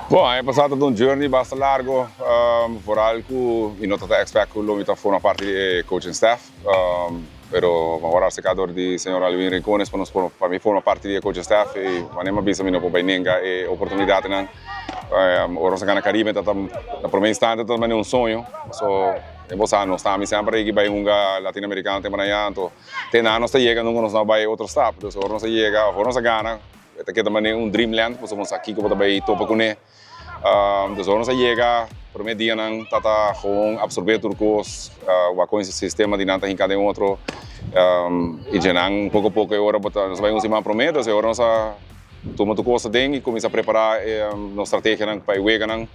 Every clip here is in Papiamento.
Bon, aña pasá ta un journey basta largo, vooral ku mi no tabata expect ku lo mi ta forma parti di e coaching staff, pero mi a wòrdu aserká dor di señor Alwin Rincones pa nos pa mi forma parti di e coaching staff i wanneer mi a bisa mi no por bai nenga e oportunidatnan. Ora nos a gana Caribe ta na promé instante ta manera un soño, paso bo sa nos ta ami semper a yega bai hunga Latinoamericano tempo nan ya, anto te nan nos ta yega nunka nos no a bai otro stap, dus ora nos a yega of ora nos a gana E ta keda manera un dreamland pasobra bo no sa kiko bo ta bai topa kuné. Dus ora nos a yega, promé dianan ta ta gewoon absorbé tur kos, wak kon e sistema di nan ta hinká den otro. I djenan poko poko e ora bo ta, nos a bai un siman promé, dus e ora nos a tuma tur kos aden i kuminsá prepará nos strategianan pa e weganan.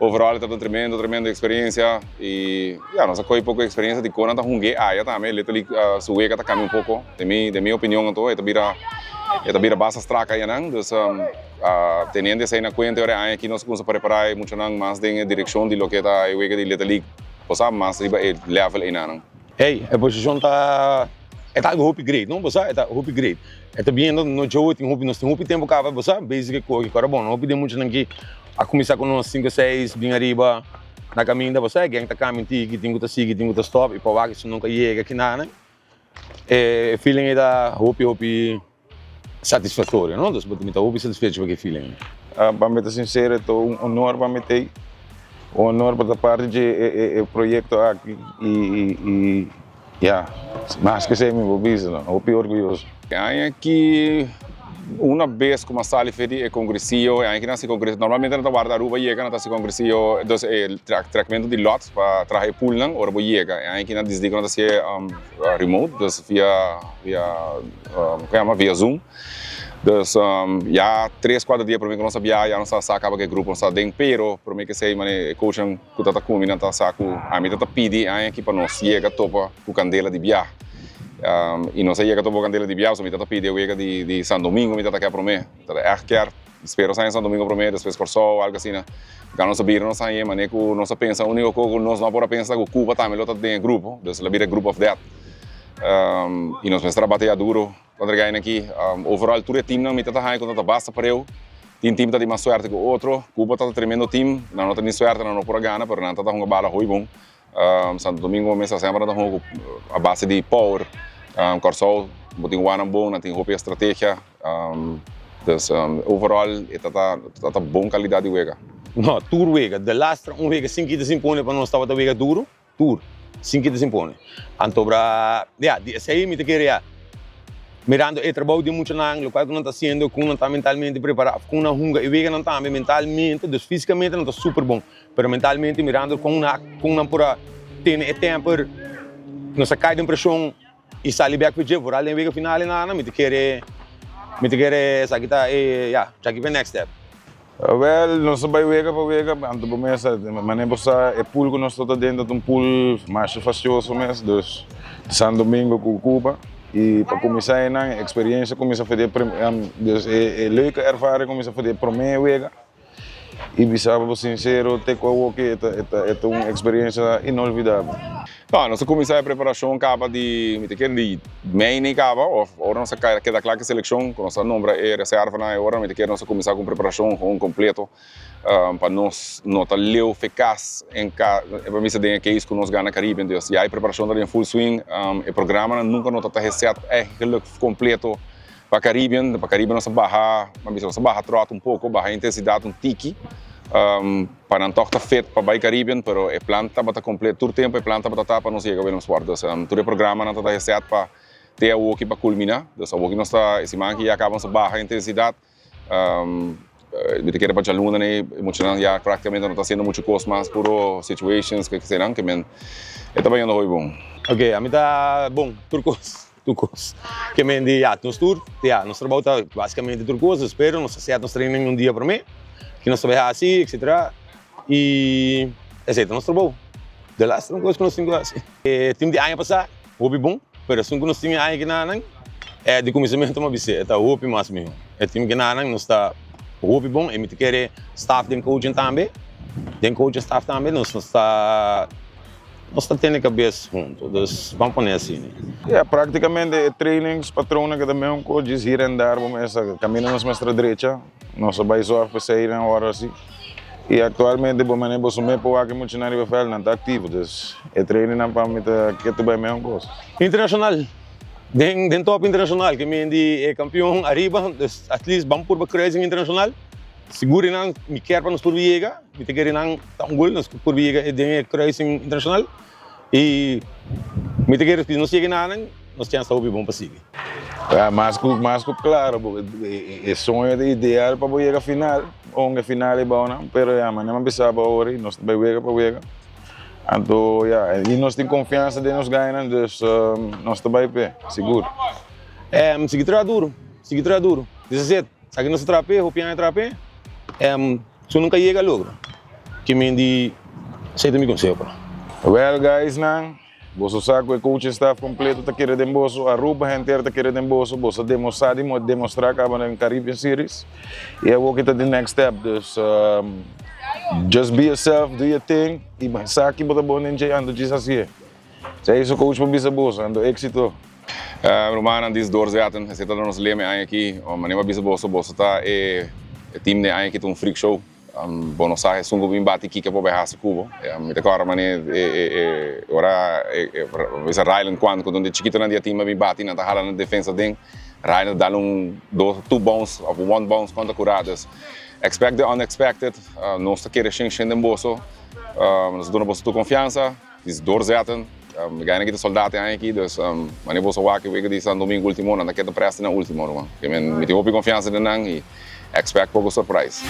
Overall e tabata un tremendo, tremendo experiencia y ya, nos a coge poco experiencia di con nan ta hungue aya tambe, literally su wega ta cambia un poco, den mi, den mi opinion anto e ta bira, e ta bira basta strak ayanan, dus teniendo esey na cuenta e ora e aña aki nos a cuminsa prepara e muchanan mas den e direccion di loke ta e wega di Little League, bo sa, mas riba e level eynannan. Hey, e posicion ta, e ta algo hopi great, no? Bo sa, e ta hopi great. E ta biendo no djoe tin hopi, nos tin hopi tempo caba, bo sa, basic e coge. Ora bon, hopi den muchanan ki a cuminsa cu nos cinco, seis, bin ariba na caminda, bo sa, e gang ta cambia un tiki, tin cu ta sigui, tin cu ta stop, y pa wak esun nunca yega kinanan. E feeling ey ta hopi, hopi satisfactorio, no? Dus mi ta hopi satisfecho pa ki feeling. Pa mi ta sincero, e ta un honor pa mi ta ey. Un honor pa ta parti dje e proyecto aki y ya, mas ke esey mi por bisa, hopi orguyoso. E aña aki una bes ku mi a sali for di e kongresillo, e aña aki nan hasi kongresillo, normalmente nan ta warda Aruba yega nan ta hasi kongresillo, dus e trekmentu di lots pa traha e poolnan ora bo yega. E aña aki nan disidi ku nan ta hasié remote, dus via via ku yama via zoom. Dus ya tres kuater dia prome ku nos a biaha ya nos a sa kaba ku e grupo nos ta den pero prome ku esei manera e coachnan ku ta ta kumi nan ta sa ku ami ta ta pidi e aña aki pa nos yega topa ku kandela di biaha i nos a yega topa ku kandela di biaha pasobra mi ta ta pidi e wega di San Domingo mi ta ta ke prome ta ta ègt kier spera nos haña San Domingo prome despues Kòrsou algu asina gana nos a bira nos haña manera ku nos a pensa uniko kos ku nos no a por a pensa ku Cuba tambe lo ta den e grupo dus lo a bira e group of death i nos mester a bateya duro. Kontra gaina aki, overall tur e teamnan mi ta ta haña ku ta ta basta pareu. Tin team ta tin mas suerte ku otro. Cuba ta ta tremendo team. Nan no ta tin suerte, nan no por a gana, pero nan ta ta hunga bala hoy bon. Santo Domingo mes a semper nan ta hunga ku a base di power. Kòrsou bo tin wanan bon, nan tin hopi estrategia. Dus overall e ta ta ta ta bon kalidat di wega. No, tur wega. De lastra un wega sin kita sin pone pa nos tabata wega duro. Tur, sin kita sin pone. Anto bra, ya, di esei mi ta kere ya, mirando e trabou di e muchanan, lokual ku nan ta hasiendo, kon nan ta mentalmente prepará, of kon nan hunga e weganan tambe mentalmente, dus físikamente nan ta super bon, pero mentalmente mirando kon nan kon nan por a tene e temper, nos a kai den preshon i sali bèk for dje, vooral den e wega final e nana, mi ta kere, mi ta kere esaki ta e, ya, esaki ta e next step. Wel, nos ta bai wega pa wega, anto bo mes sa, manera bo sa e pool ku nos ta ta den ta un pool masha fastioso mes, dus San Domingo ku Cuba, i pa kuminsá einan e eksperiencia kuminsá for di e dus e leuke ervaring kuminsá for di e promé wega, i bisa bo sinsero te ku awoki e ta e ta un eksperiencia inolvidabel. No, nos a kuminsá e preparashon kaba di, mi ta kere di mei nei kaba òf ora nos a keda kla ku e selekshon, ku nos a nombra e reservanan e ora mi ta kere nos a kuminsá ku un preparashon gewoon kompleto pa nos no ta leu fe kas en ka, pa bisa den e case ku nos gana Caribbean. Dus ya e preparashon ta den full swing, e programanan nunka no ta ta geset eigenlijk kompleto pa Caribbean. Pa Caribbean nos a baha, pa bisa nos a baha tròt un poko, baha intensidat un tiki pa nan tòg ta fit pa bai Caribbean, pero e plan tabata kompleto, tur tempu e plan tabata ta pa nos yega Willemspoort. Dus tur e programanan ta ta geset pa te awoki pa kulminá. Dus awoki nos ta, e siman aki ya kaba nos a baha intensidat. Mi ta kere pa djaluna nei e muchanan ya praktikamente no ta hasiendo muchu kos mas, puro situations ke kesenan ke men e ta bayendo hopi bon. Ok, ami ta bon tur kos. Tur kos. Ke men di ya, nos tur, ya, nos trabou ta basikamente tur kos, pero nos ta set nos training un dia promé, ki nos ta bai hasi, etcetera, i esei ta nos trabou. De laatste un kos ku nos tin ku hasi. E tim di aña pasá, hopi bon, pero esun ku nos tin e aña kinanan, e di kuminsamentu mi a bis'é, e ta hopi mas mihó. E tim kinanan nos ta hopi bon, i mi ta kere staff den coaching tambe, den coaching staff tambe nos ta. Nos ta tene kabes huntu, dus ban pone asina. Ya, praktikamente e trainings patronan ke ta meun ko djis hir en dar bo mes a kaminda nos mester a drecha, nos a bai zorg pa esei den ora asi. I aktualmente bo manera boso mes por wak e muchanan riba veld, nan ta aktivo. Dus e trainingnan pa mi ta ketu bai mehor kos. Internashonal, den den top internashonal ke mi di e kampion ariba, dus at least ban purba kruising internashonal. Sigur nan mi kier pa nos purba yega, mi ta kere nan ta un gol nos purba yega den e kruising internashonal i mi ta kere si nos yega nan nos chèns ta hopi bon pa sigui. Ya, mas ku mas ku klaro bo e soño ta ideal pa bo yega final, onge final e bounan, pero ya manera mi a bisa bo awor nos ta bai wega pa wega. Anto ya, i nos tin konfiansa den nos gainan, dus nos ta bai p'e, sigur. Sigui traha duru, sigui traha duru. Diesiset, Sa ki nos a traha p'e, hopi aña a traha p'e, su nunka yega a logra. Ki men di, esei ta mi konseho pa nan. Well guys nan, boso sa ku e coaching staff kompleto ta kere den boso, Aruba henter ta kere den boso, boso a demosa di demostra kaba den Caribbean Series i awor ki ta di next step, dus just be yourself, do your thing i sa ki bo ta bon den dje anto djis hasié. Esei su coach por bisa boso, anto éxito. Rumannan dis doorzetten, esei ta nos lema e aña aki. Manera mi a bisa boso, boso ta e team den aña aki ta un freak show. Bo no sa esun ku bin bati kiko bo bai hasi ku bo. Mi ta kòrda manera e ora bisa Ryland Kwan ku donde chikitonan di e team a bin bati nan ta hala nan defensa den. Ryland a dal un dos two bounce of one bounce kontra Curado. Dus expect the unexpected. Nos ta kere shen shen den boso. Nos ta duna boso tur konfiansa. Dis doorzetten. Mi gana kita soldaat e aña aki, dus wanneer boso wak e wega di San Domingo ultimo, nan ta keda presta na ultimo, ruman. Mi tin hopi confiansa den nan y expect poco surprise.